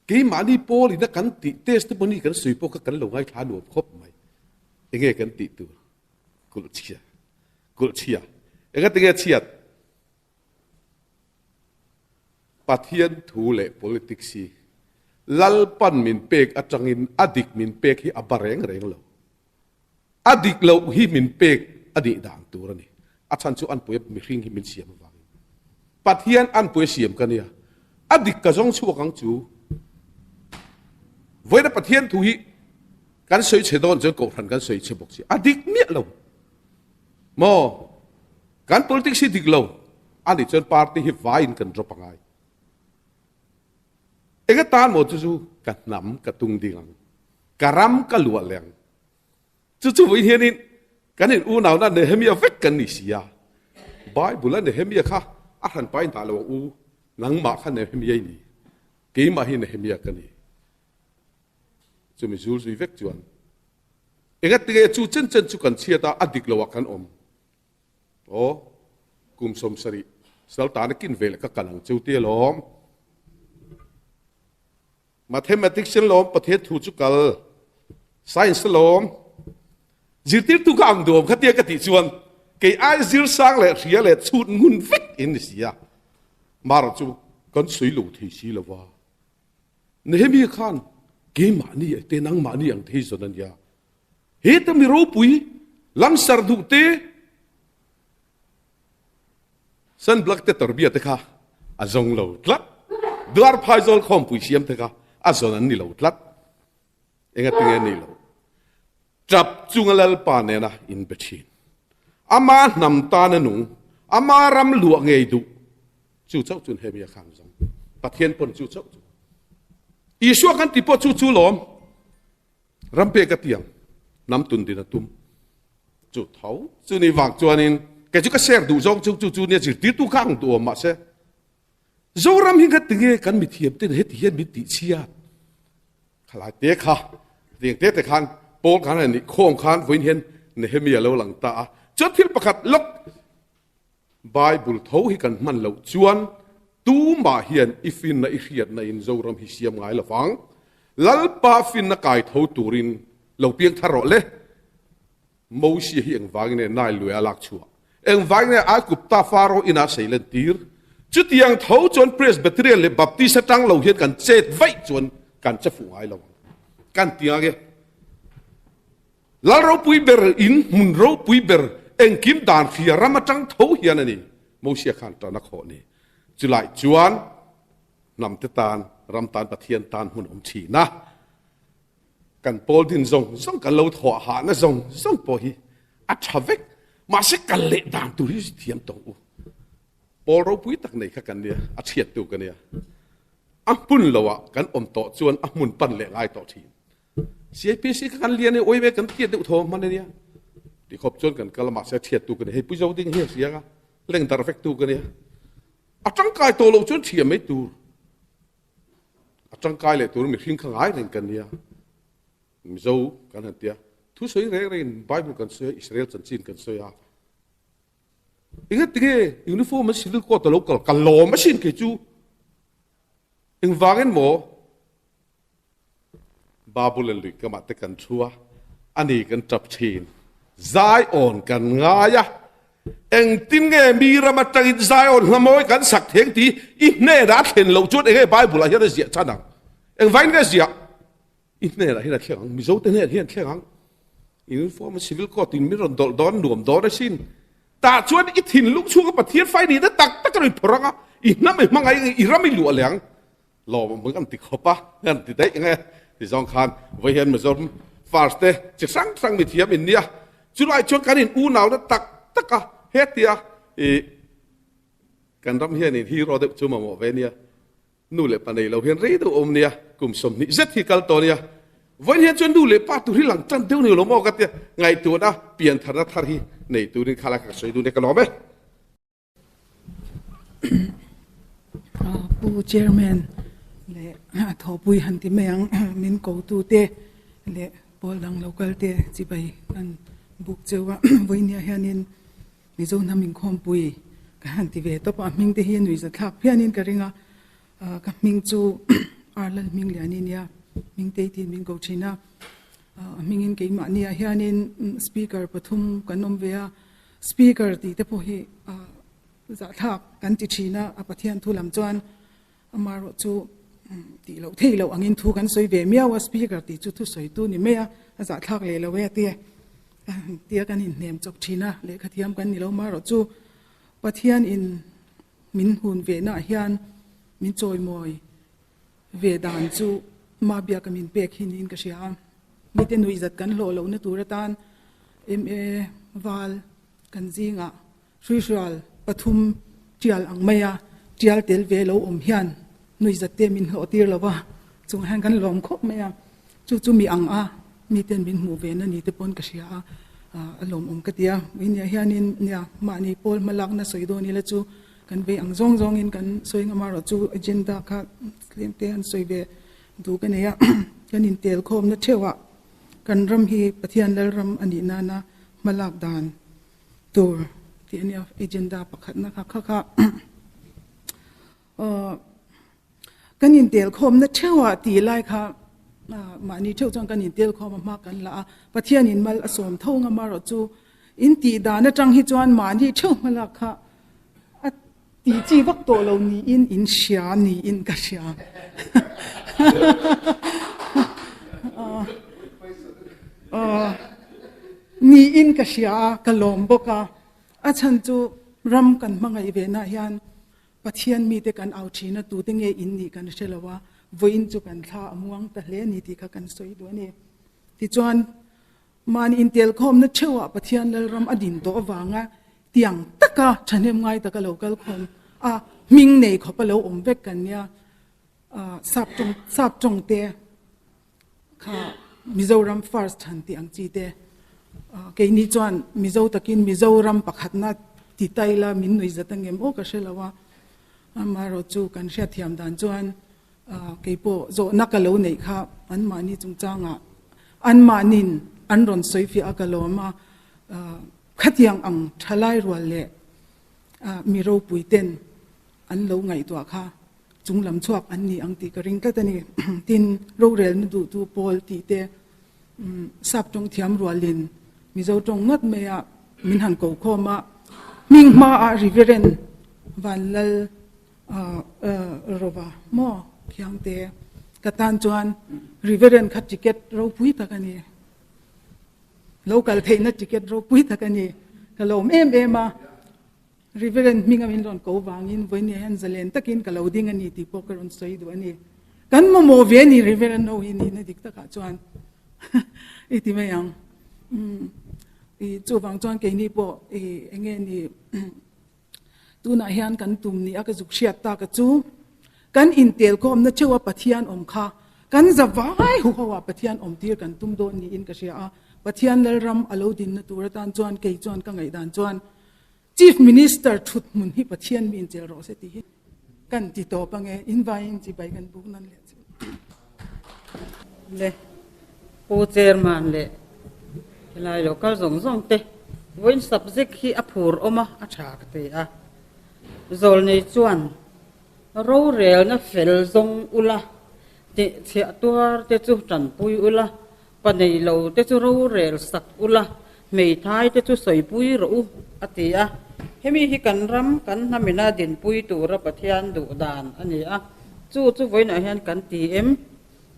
Keimahni pawl ina kan tih testimony kan sawi pawh kha kan lo ngaithla nuam khawp mai. Enge kan tih tur? Kulh chhia. Kulh chhia. Engatinge chhiat? Pathian thu leh politics hi Lalpan min pek atangin a dik min pek hi a ba reng reng lo. A dik loh hi min pek a nih dan tur a ni. A chhan chu anpui mihring hi min siam avangin. Pathian anpui a siam ka nia. A dik ka zawng chhuak ang chu. Vawiina Pathian thu hi Kan sawi chhe dawn chuan kohhran kan sawi chhe bawk si. A dik miah lo. Maw? Kan politics hi dik lo. A nih chuan party hi vaiin kan drop angai. Enga tan maw chu chu ka hnam ka tung ding ang. Ka ram ka luah leh ang. Chu chu vawiin hianin kan in unau na Nehemia vek kan ni si a. Bible a Nehemia kha a hran pa in dah lo ang u. Nangmah kha Nehemia i ni. Keimah hi Nehemia ka ni. Chumi zul zui vek chuan engatinge chu chen chen chu kan chhiat a, a dik loah kan awm. Aw, kum 70 saltana kin ve leh ka kal ang cheu tia lawm. Mathematics in lawm Pathian thu chu kal, science lawm. Zirtirtu ka ang duam kha tia ka tih chuan kei ai zir sang leh hria leh chhut ngun vek in ni si a. Mara chu kan sawi lo thei si lo va. Nehemia khan keimahni te nangmahni ang thei zawn a nia. Heta mi ropui langsar duh te Sunblock te tawrbia te kha a zawng lo tlat. Duar phaizawl khawmpui siam te kha a zawn an ni lo tlat. Engatinge ni lo. Tap chunga Lalpa nena inbe thin. Ama hnam tana nung, ama ram luah ngei duh chu chauh chun hemi a khang zawng. Pathian pawn chu chauh chu. Isua kan ti pawh chu chu lawm. Ram pek a tiang, hnam tun din a tum. Chu tho chu ni vang chuanin kei chu ka share duh zawng chu chu chu nia zirtirtu kha ang duh awm mahse Zoram hi kha tinge kan mithiam ten heti hian min tih chhiat khalai te kha tiang te te khan pawl khan ani khawm khan vawiin hian Nehemia lo lang ta a chuan thil pakhat lawk Bible tho hi kan hman loh chuan tumah hian i finna i hriatna in Zoram hi siam ngai lovang Lalpa finna kai tho turin lo piang thar rawh le. Mosia hi engvangin nge Nile lui a lak chhuah? Engvangin nge Aigupta Pharaoh inah a seilen tir? Chutiang tho chuan Presbyterian leh Baptist atang lo hian kan chet vaih chuan kan che fuh ngai lo ang. Kan ti ang e. Lal ropui ber in hmun ropui ber engkim dan hria ram atang tho hian a ni Mosia khan tan a khawh ni. Chulai chuan hnamte tan, ram tan, Pathian tan hmun awm thin a. Kan pawl din zawng zawng kan lo thawh hahna zawng zawng pawh hi a tha vek. Mahse kal leh dan tur hi thiam tawng u. Pawl ropui tak nei kha kan nia, a chhiattu ka nia. A hmun loah kan awm tawh chuan a hmun pan leh ngai tawh thin. CIPC kha kan lian e, oi ve kan tiat deuh thaw hman ania. Ti khawp chuan kan kal a, mahse a chhiattu ka nia. Hei Pu Zoding hi a hria nga, leng darh vektu ka nia. A tangkai tawh loh chuan thiam mai tur. A tangkai leh tur mihring kha ngai reng kan nia. Mizo kan han tia. Thu sawi reng rengin Bible kan sawi a, Israel chanchin kan sawi a. Enga tinge uniform an civil court a lo kal ka lawm asin kei chu. Engvangin maw Babul an lui kamah te kan thu a, ani kan tap thin. Zion kan ngai a, engtin nge mi ram atangin Zion hla mawi kan sak theng ti i hnenah a thlen loh chuan enge Bible ah hian a ziah chhan ang? Engvangin nge a ziah? I hnenah hian a thleng ang, Mizo te hnenah hian a thleng ang. Uniform a civil court in min rawn dawlh dawn nuam dawn asin. Tah chuan i thinlung chhunga Pathian fai nihna tak tak a rawn phawrh ang a, i hnam i hmangaih i ram i luah leh ang. Lawm ang kan ti khawp a, kan ti daih ang e. Ti zawng khan vawi hian Mizoram first te chi hrang hrang mi thiam in nia. Chulai chuan kan in unauna tak tak a, hetia i kan ram hian in hero deuh chu mamawh ve nia. Nu leh pa nei lo hian rei deuh awm nia, kum 20 zet hi kal tawh nia. Vawiin hian chuan nu leh pa tur hi lang tan deuh ni lo maw ka tia, ngaihtuahna piantharna thar hi nei turin khalai ka sawi dun e ka lawm e. Pu Chairman leh thawhpui han ti mai ang min kotute leh pawl dang local te chibai kan buk cheu a vawinia hianin Mizo hnam inkhawmpui ka han ti ve tawp a a hming te hi nui zathlak phianin ka ring a ka hming chu Arlal Hmingliani nia hming te tiin min ko thin a a hmingin keimahniah hianin speaker pathum kan awm ve a. Speaker tih te pawh hi zahthlak kan ti thin a, a Pathian thu lam chuan amaherawh chu tih loh theih loh angin thu kan sawi ve miau a, speaker tih chu thusawitu ni mai a, a zahthlak leh lo e a ti tia kan inhnem chawp thin a, lehkha thiam kan ni lo amaherawh chu Pathian in min hun ve naah hian min chawimawi ve dan chu ma biaka min pek hi niin ka hria a. Mite nuihzat kan hlawh lohna tur atan MA val kan zingah hruihrual pathum tial ang maia tial tel ve lo awm hian nuihzat te min hlawh tir lo va, chungah hian kan lawm khawp mai a. Chu chu mi ang a miten min hmuh ve na ni te pawn ka hria a, a lawmawm ka ti a. Nia hianin nia mahni pawl hmalakna sawi dawn ila chu kan vei ang zawng zawngin kan sawi ngam a, erawh chu agenda kha tlem te an sawi ve duh ka nei a. kan intel khawmna theuhah kan ram hi Pathian Lalram a nih nana hmalak dan tur tih a nia agenda pakhatna kha kha kha kan intel khawmna theuhah tih lai kha mahni theuh chuan kan intel khawm a hma kan la a Pathianin mal a sawm tho ngam erawh chu in tih dan atang hi chuan mahni theuh hmalak kha a ti chi vak tawh lo niin in hria niin ka hria. Niin ka hria a, ka lawm bawk a. A chhan chu ram kan hmangaih ve na hian Pathian mite kan au thin a, tute nge in nih kan hre lo a, vawiin chu kan thla a muang ta hle a ni tih kha kan sawi duh a ni. Tichuan, Mahni intelkhawmna theuhah Pathian Lalram a din tawh avanga tiang taka thahnem ngai taka lo kal khawm a, hming nei khawpa lo awm vek kan nia. Sap tawng sap tawng te kha Mizoram first han tih ang chi te keini chuan Mizo takin Mizoram pakhatna ti ta ila min nuih zat angem aw ka hre lo a, amaherawhchu kan hriatthiam dan chuan Keipawh zawhna ka lo neih kha anmahni chungchangah anmahnin an rawn sawi fiah a ka lawm a, khatiang ang thalai rual leh mi ropui ten an lo ngaihtuah kha chunglam chhuak an ni ang tih ka ring tlat a ni. Tin, rorelna duhtu pawl tih te sap tawng thiam rualin Mizo tawng ngat maia min han ko khawm a, hming hmaah Reverend Vanlal Rova maw Khiangte ka tan chuan Reverend kha ticket ropui tak a ni. Lo kal theihna ticket ropui tak a ni. Ka lawm em em a. Reverend hminga min rawn ko vangin vawinia hian zalen takin ka lo ding a ni tih pawh ka rawn sawi duh a ni. Kan mamawh ve a ni Reverend ho hi nihna dik takah chuan i ti mai ang. I chuvang chuan keini pawh i enge ni Tunah hian kan tum ni a ka zuk hriat tak a chu, kan intelkhawmna theuh a Pathian awm kha kan zavai huho ah Pathian awm tir kan tum dawn niin ka hria a, Pathian Lalram a lo dinna tur atan chuan kei chuan ka ngaihdan chuan Chief Minister thut hmun hi Pathian mi inchel rawh se tih hi kan ti tawp ange, invaiin chibai kan buk nan leh chu. Le Pu Chairman leh helai lo kal zawng zawng te vawiin subject hi a phur awm a, a tha ka ti a. Zawlnei chuan rorelna fel zawng ula, tihchhiah tuar te chu tanpui ula, pa nei lo te chu rorel sak ula, hmeithai te chu sawipui rawh u a ti a. Hemi hi kan ram kan hnamina dinpui tura Pathian duh dan a ni a, chu chu vawiinah hian kan ti em?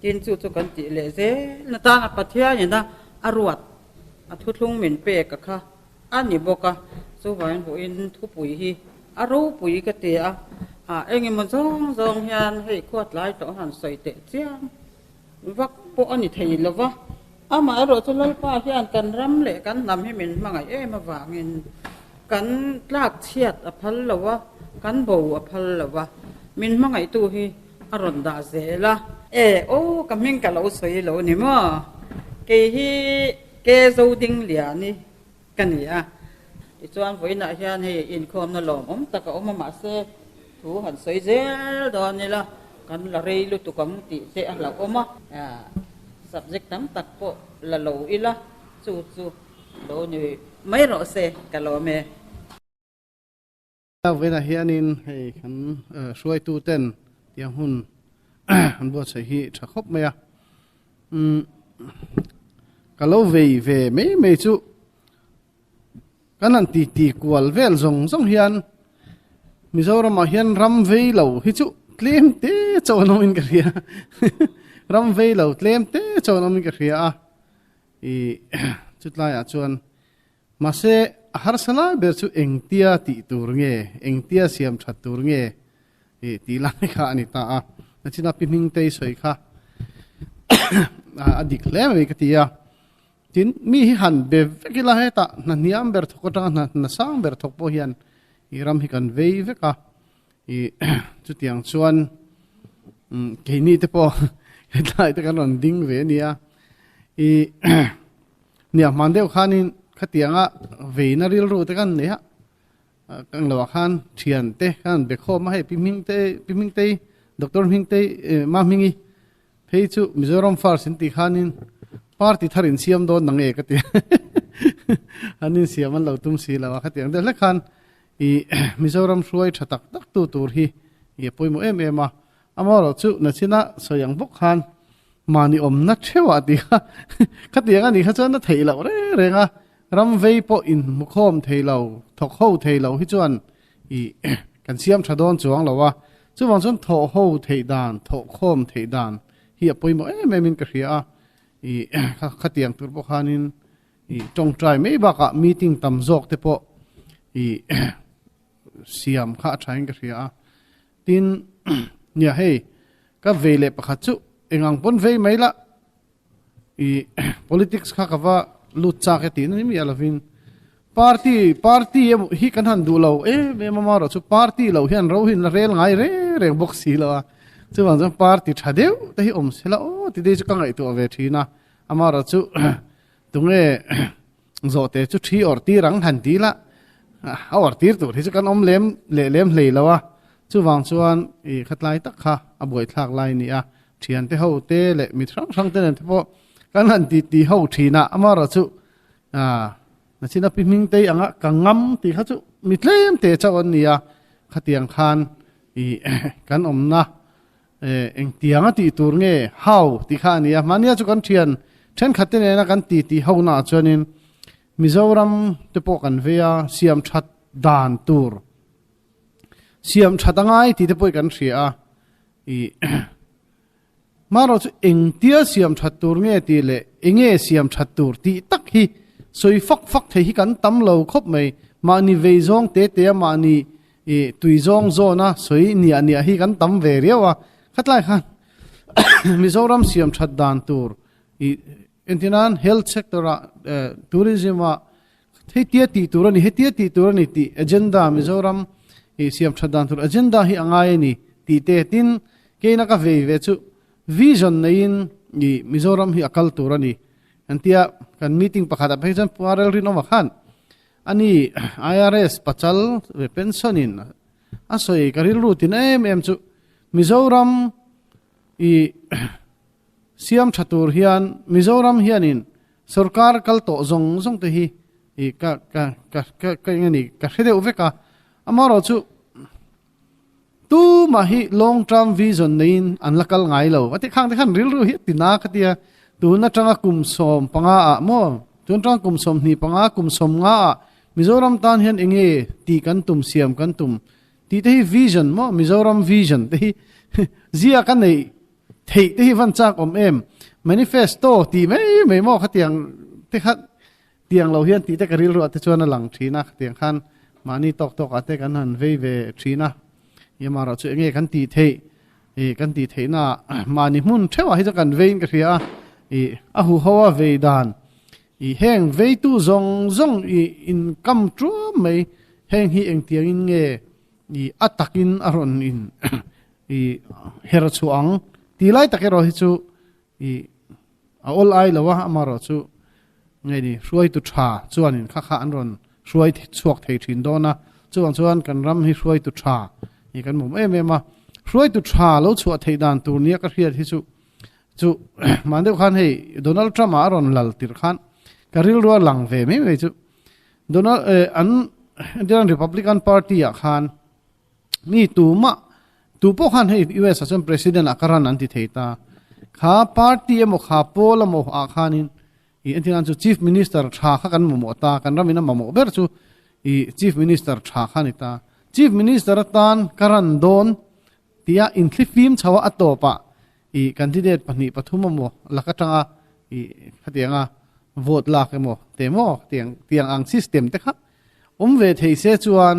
Tin chu chu kan tih leh zel na tan a Pathianin a a ruat a thuthlung min pek a kha a ni bawk a, chuvangin vawiin thupui hi a ropui ka ti a, ah engemaw zawng zawng hian hei khuat lai tawh han sawi teh chiang vak pawh a ni thei lo va, amaherawh chu Lalpa hian kan ram leh kan hnam hi min hmangaih em avangin kan tlak chhiat a phal lo a, kan bo a phal lo va, min hmangaihtu hi A rawn dah zel a. E aw ka hming ka lo sawi lo ni maw? Kei hi Ke Zodingliani ka ni a. Tichuan vawiinah hian hei inkhawmna lawmawm tak a awm a mahse thu han sawi zel dawn ila kan la rei lutuk ang tih te a hlauhawm a. Subject tam tak pawh la lo ila chu chu lo ni mai rawh se ka lawm e. Vawiinah hianin hei kan hruaitu ten tiang hun an buatsaih hi tha khawp mai a. Ka lo vei ve mai mai chu kan han ti ti kual vel zawng zawng hian Mizoramah hian ram vei lo hi chu tlem te chaw an awmin ka hria. Ram vei lo tlem te chaw an awmin ka hria a. I chutlaiah chuan Mahse, a harsa lai ber chu engtia tih tur nge, engtia siam that tur nge tih lai kha a ni ta a. Nachina pi Hmingtei sawi kha a dik hle mai ka ti a. Tin, mi hi han be vek ila hetah hna hniam ber thawk atanga hna hna sang ber thawk pawh hian i ram hi kan vei vek a. I chutiang chuan keini te pawh hetlai te kan rawn ding ve a nia. I Nia hman deuh khanin khatianga veina rilru te kan nei a, kan lo ah khan thian te khan be khawm a hei Pi Hming te Pi Hming tei Doctor Hming tei Ma Hmingi phei chu Mizoram first in tih khanin party thar in siam dawn na nge ka ti an in siam an lo tum si lo a khatiang deuh hlek khan i Mizoram hruai tha tak tak tu tur hi i a pawimawh em em a amaherawh chu nachina sawi ang bawk khan mahni awmna theuh ah tih kha khatiang a nih kha chuan a theih loh reng reng a ram vei pawh inhmukhawm thei lo thawk ho thei lo hi chuan i kan siam tha dawn chuang lo a, chuvang chuan thawh ho theih dan, thawh khawm theih dan hi a pawimawh em em in ka hria a, i khatiang tur pawh khanin i tawngtai mai bakah meeting tam zawk te pawh i siam kha a tha in ka hria a, tin nia hei ka vei leh pakhat chu engang pawn vei mai la i politics kha ka va lut chak e tih na ni miah lovin party party emaw hi kan han duh lo em em a marawh chu party loh hian ro hi an la rel ngai reng reng bawk si lo a chuvang chuan party tha deuh te hi awm se la aw ti te chu ka ngaihtuah ve thin a amarawh chu tunge zawhte chu thi awrh tir ang han ti la a awrh tir tur hi chu kan awm lem leh lem hlei lo a chuvang chuan i khatlai tak kha a buaithlak lai a ni a. Thiante ho te leh mi hrang hrang te nen te pawh kan han ti ti ho thin a, amaherawh chu ah nachin a pi hming te anga ka ngam tih kha chu mi tlem te chauh an ni a, khatiang khan ih kan awmna eh engtiang a tih tur nge how tih kha a ni a, mahnia chu kan thian thenkhat te nena kan ti ti ho naah chuanin Mizoram te pawh kan vei a, siam that dan tur siam that angai tih te pawh kan hria a. I Hmanraw chu engtia siam that tur nge tih leh enge siam that tur tih tak hi sawi fak fak thei hi kan tam lo khawp mai. Mahni vei zawng te te a mahni i tui zawng zawn a sawi niah niah hi kan tam ve riau a. Khatlai khan Mizoram siam that dan tur i entirnan health sector ah tourism ah hetia tih tur a ni, hetia tih tur a ni tih agenda Mizoram i siam that dan tur agenda hi a ngai a ni tih te tin keina ka vei ve chu vision neiin i Mizoram hi a kal tur a ni an tia kan meeting pakhat ah phei chuan Pu Arel Rinawma khan ani IRS pachal ve pension in a sawi ka rilru tin em em chu Mizoram i siam tha tur hian Mizoram hianin Sorkar kal tawh zawng zawng te hi i ka ka ka ka ka eng a ni ka hre deuh vek a, amaherawh chu tumah hi long term vision neiin an la kal ngai lo a ti khang te khan rilru hi a ti na ka tia tun atanga kum 15 ah maw tun atanga kum 25 kum 50 ah Mizoram tan hian eng nge tih kan tum siam kan tum tih te hi vision maw Mizoram vision te hi zia ka neih Theih te hi van chak awm em? Manifesto tih mai mai maw khatiang te kha tiang lo hian tih te ka rilru ah te chuan a lang thin a, khatiang khan mahni tawk tawk ah te kan han vei ve thin a. Yamarawh chu enge kan tih theih ih kan tih theih na ah mahni hmun theuh ah hi chu kan vei in ka hria a, ih a huho a vei dan ih heng veitu zawng zawng ih inkam tuam mai heng hi engtiang in nge ih a takin a rawn in I her chhuah ang tih lai tak erawh hi chu i a awl ai lo a, amaherawh chu nge ni hruaitu tha chuanin kha kha an rawn hruai chhuak thei thin dawn a, chuvang chuan kan ram hi hruaitu tha i kan mum em em a, hruaitu tha lo chhuah theih dan tur nia ka hriat hi chu chu mah deuh khan hei Donald Trump-a a rawn lal tirh khan ka rilru a lang ve mai mai chu Donald an Republican Party-ah khan Mi tumah, tu pawh khan hei US ah chuan President ah ka run an ti thei ta. Kha party emaw kha pawl emaw ah khanin i entir nan chu Chief Minister tha kha kan mamawh ta, kan ramin a mamawh ber chu i Chief Minister tha kha a ni ta. Chief Minister atan ka run dawn tia inthlifim chho a a tawpah i candidate pahnih pathum emaw lak atanga i khatianga vote lak emaw te maw tiang tiang ang system te kha Awm ve thei se chuan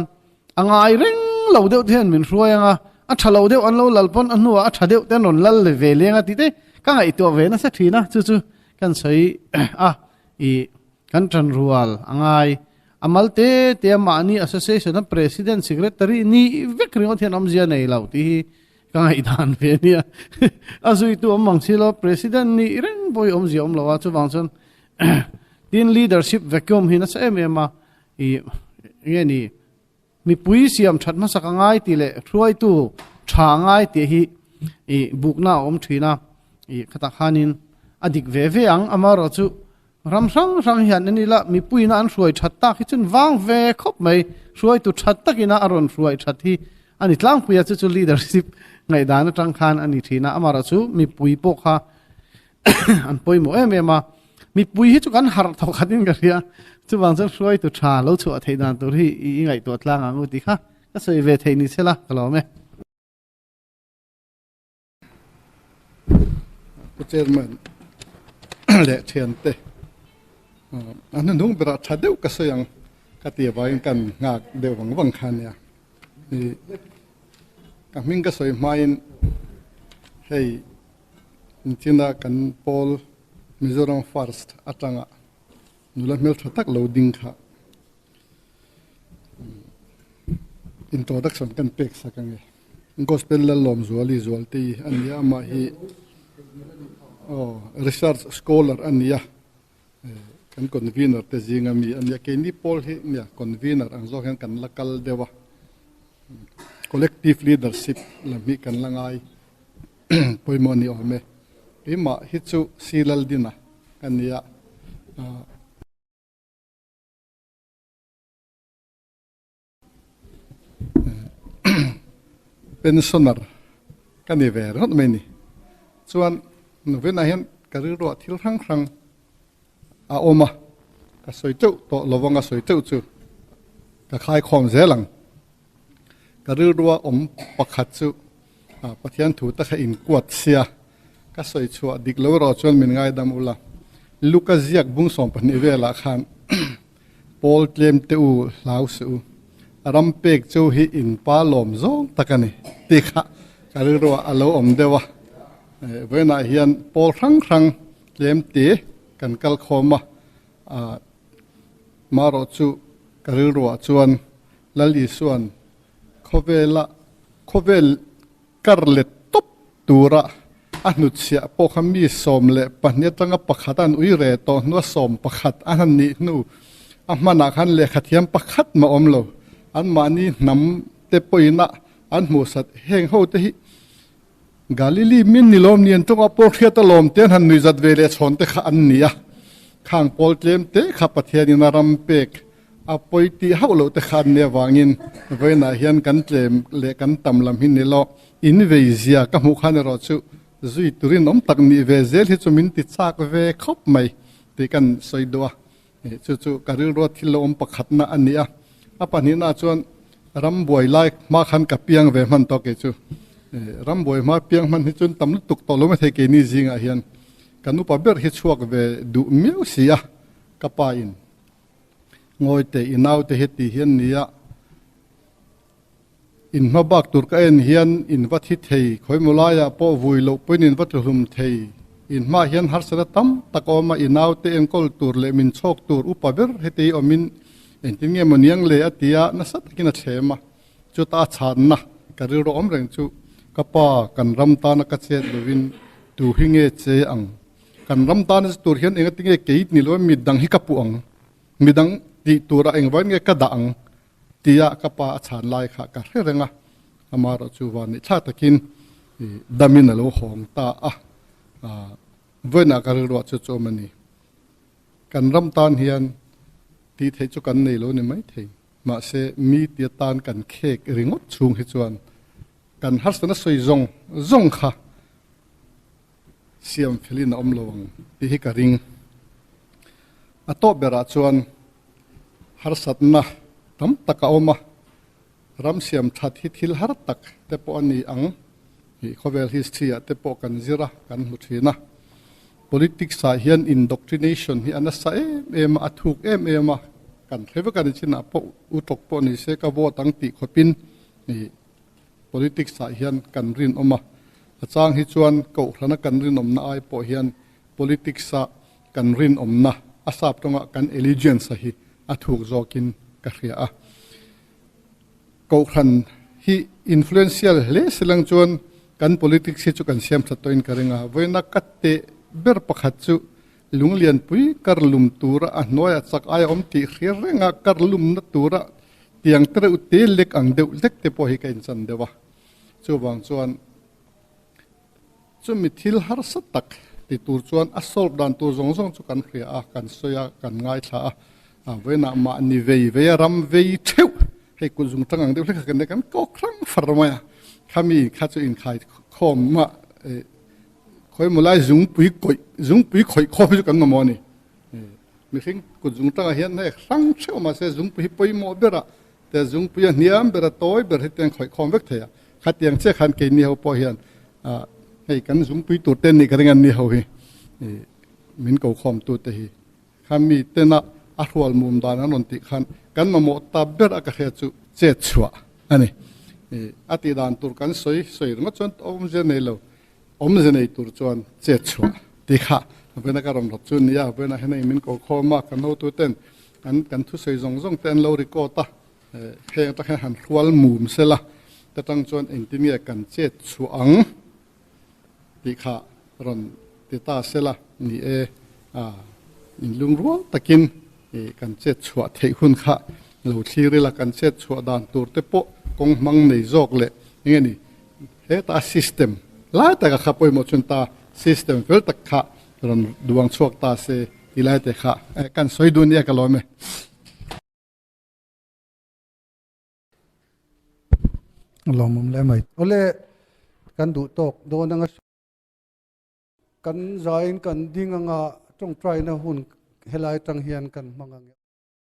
a ngai reng lo deuh te hian min hruai ang a, a tha lo deuh an lo lal pawn a hnuah a tha deuh te an rawn lal ve leng a tih te ka ngaihtuah ve nasa thin a, chu chu kan sawi a i kan tan rual a ngai. A mal te te a mahni association a president secretary ni vek ringawt hian awmzia nei lo tih hi ka ngaihdan ve a nia. A zuitu awm ang si lo president nih reng pawh hi awmzia awm lo a, chuvang chuan Tin leadership vacuum hi nasa em em a, i nge ni mipui siam that hmasak a ngai tih leh hruaitu tha a ngai tih hi i bukna a awm thin a. I khatah khanin a dik ve ve ang, amaherawhchu ram hrang hrang hian en ila mipuiina an hruai that tak hi chun vang ve khawp mai, hruaitu that takina a rawn hruai that hi a ni tlangpui a, chu chu leadership ngaihdan atang khan a ni thin a, amaherawhchu mipui pawh kha an pawimawh em em a, mipui hi chu kan harh tawh khatin ka hria, chuvang chuan hruaitu tha lo chhuah theih dan tur hi i ngaihtuah tlang ang u tih kha ka sawi ve theih ni se la ka lawm e. Pu Chairman leh thiante a hnuhnung berah tha deuh ka sawi ang ka ti avangin kan nghak deuh vang vang kha ania. Ka hming ka sawi hmain hei inchina kan pawl Mizoram First atanga nula hmeltha tak lo ding kha introduction kan pek sak ange. Gospel Lallawmzuali Zualtei a ni a, amah hi aw research scholar a ni a, kan convener te zinga mi a ni a, keini pawl hi nia convener ang zawk hian kan la kal deuh a, collective leadership lam hi kan la ngai pawimawh a ni awm e. Keimah hi chu Si Laldina ka ni a. Pensioner ka ni ve ringawt mai ni. Chuan Novena hian ka rilruah thil hrang hrang a awm a, ka sawi teuh tawh lo vang a sawi teuh chu ka khaikhawm zel ang. Ka rilrua awm pakhat chu Pathian thu te kha inkuat sia, ka sawi chhuah dik lo erawh chuan min ngaidam ula. Luka ziak bung 12 velah khan Pawl tlem te u hlau suh u, ram pek chu hi in pa lawm zawng tak a ni tih kha ka rilruah a lo awm deuh a. Vawiinah hian pawl hrang hrang tlem te kan kal khawm a, marawh chu ka rilruah chuan Lal Isua'n khawvela khawvel kar let tawp tura a hnutchhiah pawh kha mi 12 atanga pakhat an ui re tawh hnua 11 an han nih hnu a hmanah khan lehkha thiam pakhat mah awm lo. Anmahni hnam te pawhin a an hmuhsat heng ho te hi Galili min ni lawm ni an tawngah pawh hriat alawm te an han nuihzat ve leh chhawn te kha an ni a. Khang pawl tlem te kha Pathianin a ram pek A pawi tih hauh loh te kha an nih avangin vawiinah hian kan tlem leh kan tam lam hi ni lo. In vei zia ka hmuh khan erawh chu zui turin awm tak nih ve zel hi chu min ti chak ve khawp mai tih kan sawi duh a. Chu chu ka rilrua thil lo awm pakhatna a ni a. A pahnihnaah chuan ram buai lai hma khan ka piang ve hman tawh kei chu. Ram buai hma piang hman hi chuan tam lutuk tawh lo maithei keini zingah hian kan upa ber hi chhuak ve duh miau si a, ka pa in. Ngawi teh i naute hi ti hian nia in hma bak tur ka en hian in va thi thei khawimaw laiah pawh vui loh pawhin in va tluhlum thei in hmaah hian harsatna tam tak a awm a i naute enkawl tur leh min chhawk tur upa ber heti hi awmin engtin nge maw niang le a ti a nasa takin a thlem a chuta a chhanna ka rilru awm reng chu ka pa kan ram tana ka chet lovin tu hi nge che ang Kan ram tan nasa tur hian enga tinge kei ni lo midang hi ka puh ang, midang tih turah engvangin nge ka dah ang tia ka pa a chhan lai kha ka hre reng a, amaherawh chu van nih thlak takin damin a lo hawng ta a, vawiinah ka rilruah chu chu awm a ni. Kan ram tan hian tih theih chu kan nei lo ni maithei, mahse mi tia tan kan khek ringawt chhung hi chuan kan harsatna sawi zawng zawng kha Siam felin a awm lo ang tih hi ka ring. A tawp berah chuan harsatna tam tak a awm a, ram siam that hi thil har tak te pawh a ni ang tih khawvel history ah te pawh kan zir a, kan hmu thin a. Politics ah hian indoctrination hi a nasa em em a, a thuk em em a, kan hre vek a ni chinah pawh utawk pawh ni se ka vote ang tih khawpin Politics ah hian kan rinawm a, a chang hi chuan kohhrana kan rinawmna ai pawh hian politics a kan rinawmna, a sap tawnga kan allegiance a hi a thuk zawkin ka hria a. Kohhran hi influential hle silang chuan kan politics hi chu kan siam that tawhin ka ring a, vawiina ka teh ber pakhat chu lunglianpui kar lum tura a hnuaiah chak ai a awm tih hria renga kar lumna tura Tiang te reuh te lek ang deuh lek te pawh hi ka inchan deuh a, chuvang chuan Chumi thil harsa tak ti tur chuan a solve dan tur zawng zawng chu kan hria a, kan sawi a, kan ngaithla a. Vawiinah mahni vei vei a ram vei theuh, hei kut zung tang ang deuh hlek kha kan nei, kan kawk hrang far mai a. Khami kha chu inkhai khawm a, khawimaw lai zungpui kawih, zungpui khawih khawm hi chu kan mamawh a ni. Mihring kut zung tangah hian hei hrang theuh mahse zungpui hi pawimawh ber a, te zungpui a hniam ber a tawi ber hi te an khawih khawm vek thei a. Khatiang chiah khan keini ho pawh hian hei kan zungpui tur te nih ka ring a ni ho hi min ko khawm tu te hi. Kha mi tena a hrual mum dan an rawn tih khan kan mamawh ta ber a ka hria chu chet chhuah a ni. A tih dan tur kan sawi sawi ringawt chuan awmzia nei lo. Awmze nei tur chuan chet chhuah ti kha Vena ka rawn rawt chu nia, Vena hian hei min ko khawm a, kan hotu ten an kan thusawi zawng zawng te an lo record a, heng atang hian han hrual mum sela te tang chuan engtin nge kan chet chhuah ang tih kha rawn ti ta sela ni e, in lungrual takin kan chet chhuah theih hun kha lo thlir ila, kan chet chhuah dan tur te pawh kawng hmang nei zawk leh enge ni Heta system lai taka kha pawimawh chun ta system fel tak kha rawn duang chhuak ta se ti lai te kha kan sawi dun nia ka lawm e. Lawmawm le mai. Awle kan duh tawk dawn anga kan zain kan ding anga tawngtaina hun helai tang hian kan hmang ang e.